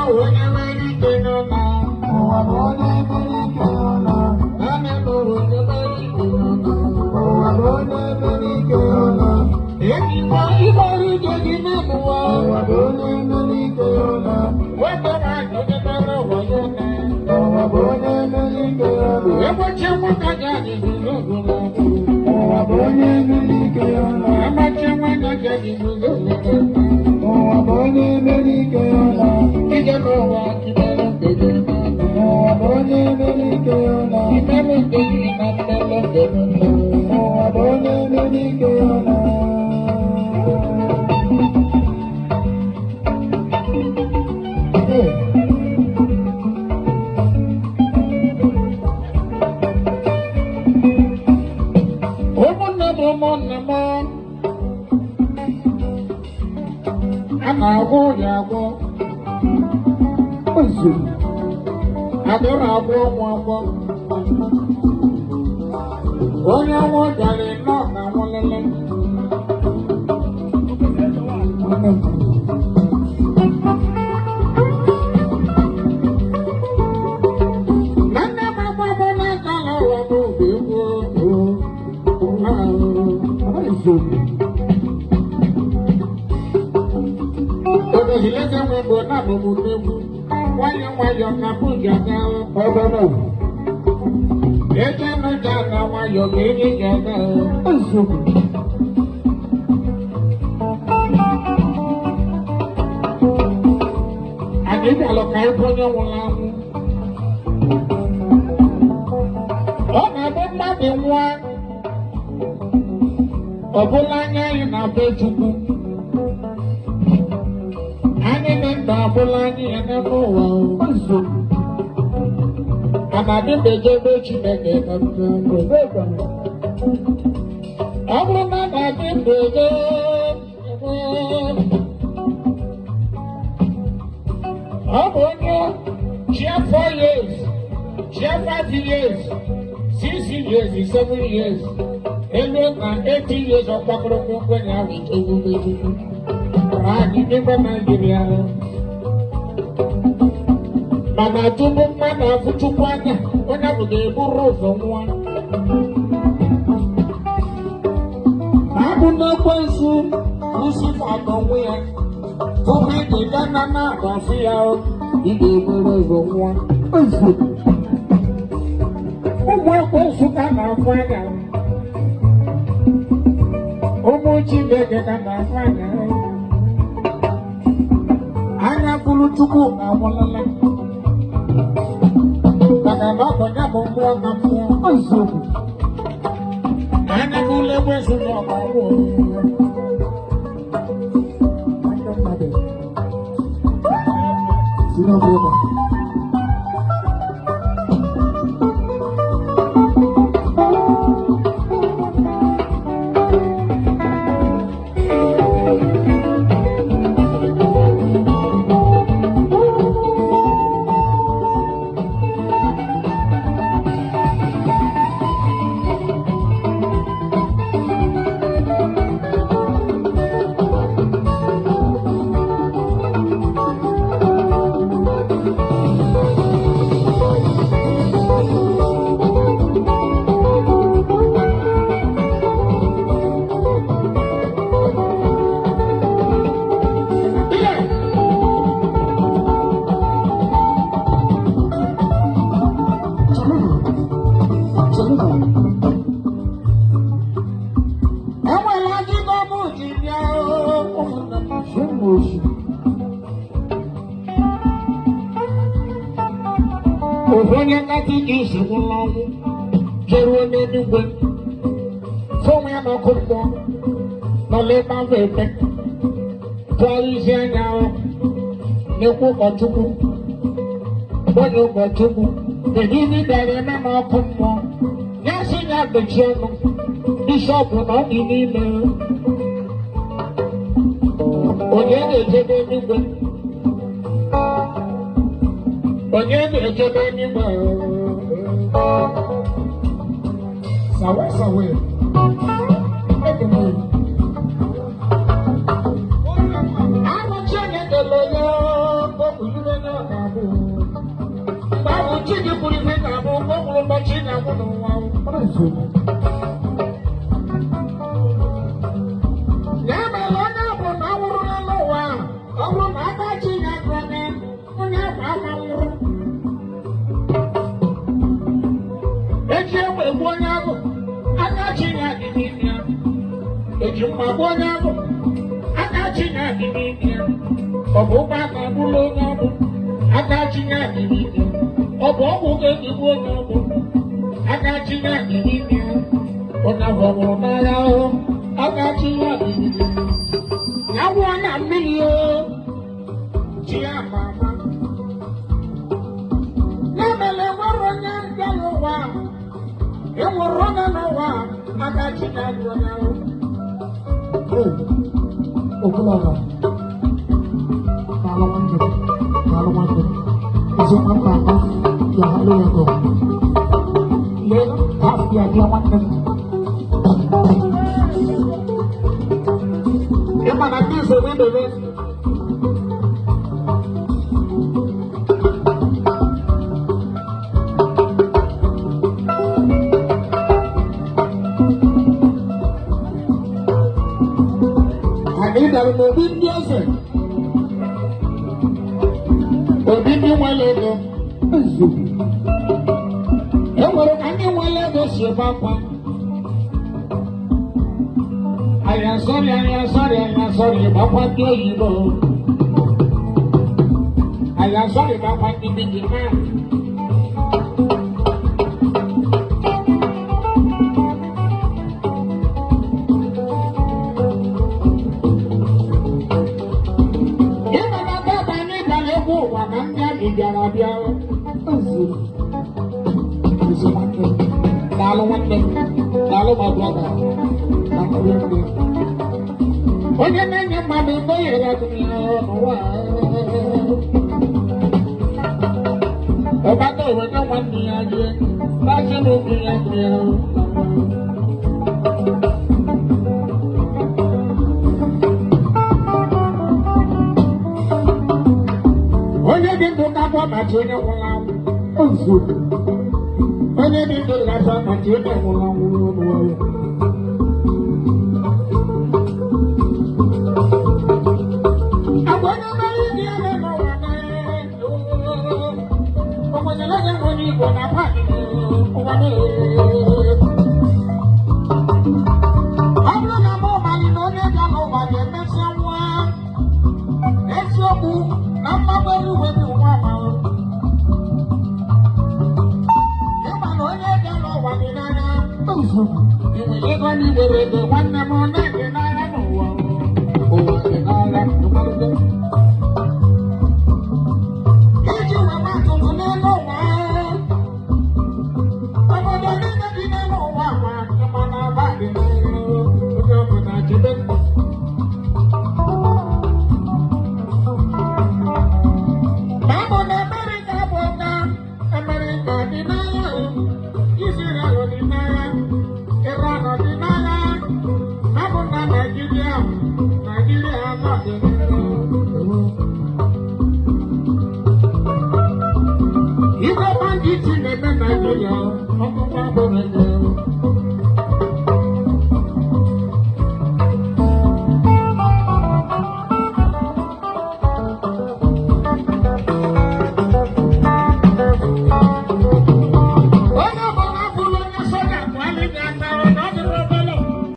Onye nwere ike n'ụlọ. Ụwa bụ onye mere ike ụlọ. Nwanne m onye nwere ike n'ụlọ. Ụwa bụ onye mere ike ụlọ. Enyi m ịgbara ike gị n'ụwa. Ụwa bụ onye mere ike ụlọ. Nwoke nwanyị onye mere ụwa ya na. Ụwa bụ onye mere ike ụlọ. Egbochi nwoke gị anyị guzo guzo. Ụwa bụ onye mere ike ụlọ. Amachi nwanne gị anyị guzo guzo. Ụwa bụ onye mere ike ụlọ. Ije n'ụwa kimere nke gị. Ụwa bụ onye mere ike ụlọ. Kimere nke gị na mmele nke gị. Ụwa bụ onye mere ike ụlọ. Ụmụnne m, ụmụnne m, a na-agwọ ya agwọ. Adịrọ agwọ ọnwụ agwọ. Onye ọnwụ bịara nnọọ na nwụlele. Na nne m agbagbo n'aka na ụwa m bụ egwu. Odohileze nwe bụ na abụbụ n'egwu. Nwayọọ nwayọọ ka mụ ji aga ọbọbọ. Eje nụ ji aga nwayọọ ka enyi ji aga. Anyị bịalụ ka ịbụ onye nwụrụ anwụ. Ọ na-abụ mmadụ nwụọ, ọ bụla anya anyị na-abụ Chukwu. Anyị dị ndụ abụla anyị ya n'ebe ụwa. A na-adị mgbe ebe Chineke nọ n'ndụ. Ọ bụrụ na a na-adị ndụ ebe, ọ bụ onye chia 4 years, chia 5 years, 6 years, 7 years, elu na 80 years, ọkpakọrọ nkwenye ahụ echegbu Chukwu anyị n'ime Naijiria. Mana tupu mmadụ afụ Chukwu anya, onye ahụ ga-eburu ụzọ nwa. Abụ n'ekwensu Lucifer n'onwe ya, tupu ị ga na na-agafụ ya, ị ga-eburu ụzọ nwa. Ụmụ ekwensu ka na-afụ anya, ụmụ Chineke ka na-afụ anya. Anya bụrụ Chukwu na-anwụlala, maka na ọ bụ ya bụ mmụọ na mmụọ. Anya bụrụ ekwensu na ọ ga-anwụ. Ile! Enwere ajịgo m ji bịa oo, ụmụnne m. Ofu onye katikis nwụrụ ọnwụ jeruo n'eluigwe, fụ onwe ya n'ọkụ mmụọ nọ n'ebe ahụ ebe tụgharịzie anya ahụ na-ekwu ụkọchukwu, onye ụkọchukwu, kedu ihe ị bịara eme n'ọkụ mmụọ? Ya sị ya mechie ọnụ, bishọp na ọ dị n'ime. Onye na-ejebe eluigwe? Onye na-ejebe eluigwe? Sawe sawe. Ekene. Arụchi onye dere ya. kwuru ibe na ọ ga-abụ. Mgbe ahụ chi gị kwuru ife ga-abụ, o kwuru ụbọchị ị ga-anwụ n'ụwa. Ya mere onye bụ na ọ nwụrụ n'elu ụwa, ọ bụrụ na aka chi ya gụrụ onye, onye ahụ ama nwụrụ. Eji egbe egbu onye ahụ, aka chi ya dị n'ime ya. Eji mma gbuo onye ahụ, aka chi ya dị n'ime ya. Ọ bụ ụgbọ aka bụrụ onye ọbụ, aka chi ya dị n'ime ya. Ọ bụ ọgwụ ga-eji gbuo onye ọbụ, aka chi ya dị n'ime ya. Onye ahụ ọ nwụrụ n'agha ahụ, aka chi ya dị n'ime ya. Ya nwụọ na mmiri o, chi ya ma ama. Ya mere nwere onye bịa n'ụwa, enwere onye n'ụwa, aka chi ya dị onye ahụ. Ee, Okwuluọra, daalụ nwanne m, daalụ nwanne m. Eziokwu m na-akọ, ya halụ ego. Lee, half ya bịa nwanne m. Ịma na ndị nsogbu idebe. Anyị dara n'obi ndị eze, obi ndị nwere ego. Eziokwu. E nwere ka ndị nwere ego si ebe akwa. I am sorry, I am sorry, I am sorry, gbakwa ndị oyibo. I am sorry, gbakwa ndị big man. Ịma na tata anyị bịara egwu ụwa na ndị amị bịara abịa. Eziokwu. Ezi nwanne m. Daalụ nwanne m, daalụ my brother. Daalụ nwanne m. Onye na-enye mmadụ ego nyere ya n'ụwa. Ọbata onye nwanne ya rie, na-asị n'obi ya rie. Onye dị ndụ ga-abụ ọdachi onye nwụrụ anwụ. Eziokwu. Onye dị ndụ ga-abụ ọdachi onye nwụrụ anwụ n'ụwa. Agwa onye mere ịdị ebe n'ụwa na o kwesịrị onye nwere Igbo na paakị ụwa niile. Ọ bụrụ na mụ malị na onye bịa n'ụwa ga-emesịa nwa eziokwu na mgbagbo eluigwe dị nwa amarụ. Ịma na onye bịa n'ụwa dị n'anya. Eziokwu. I nwere ego na iwere ego nwanne m na-adị n'anya n'ụwa. Ụwa dị n'agha ịmalite. Iji wee maa atụtụ n'elu ụwa, obodo niile dị n'elu ụwa ma ịma na aba dị n'agha onye ọbụla jebe ndụ. Ma ọ bụ na Amerịka bụ ọka, Amerịka dị n'agha, Israel dị n'agha, Iran dị n'agha, ọ bụ na Naịjirịa, Naịjirịa nọ dị n'agha. Ife bandit na-eme Naịjirịa, ọkụ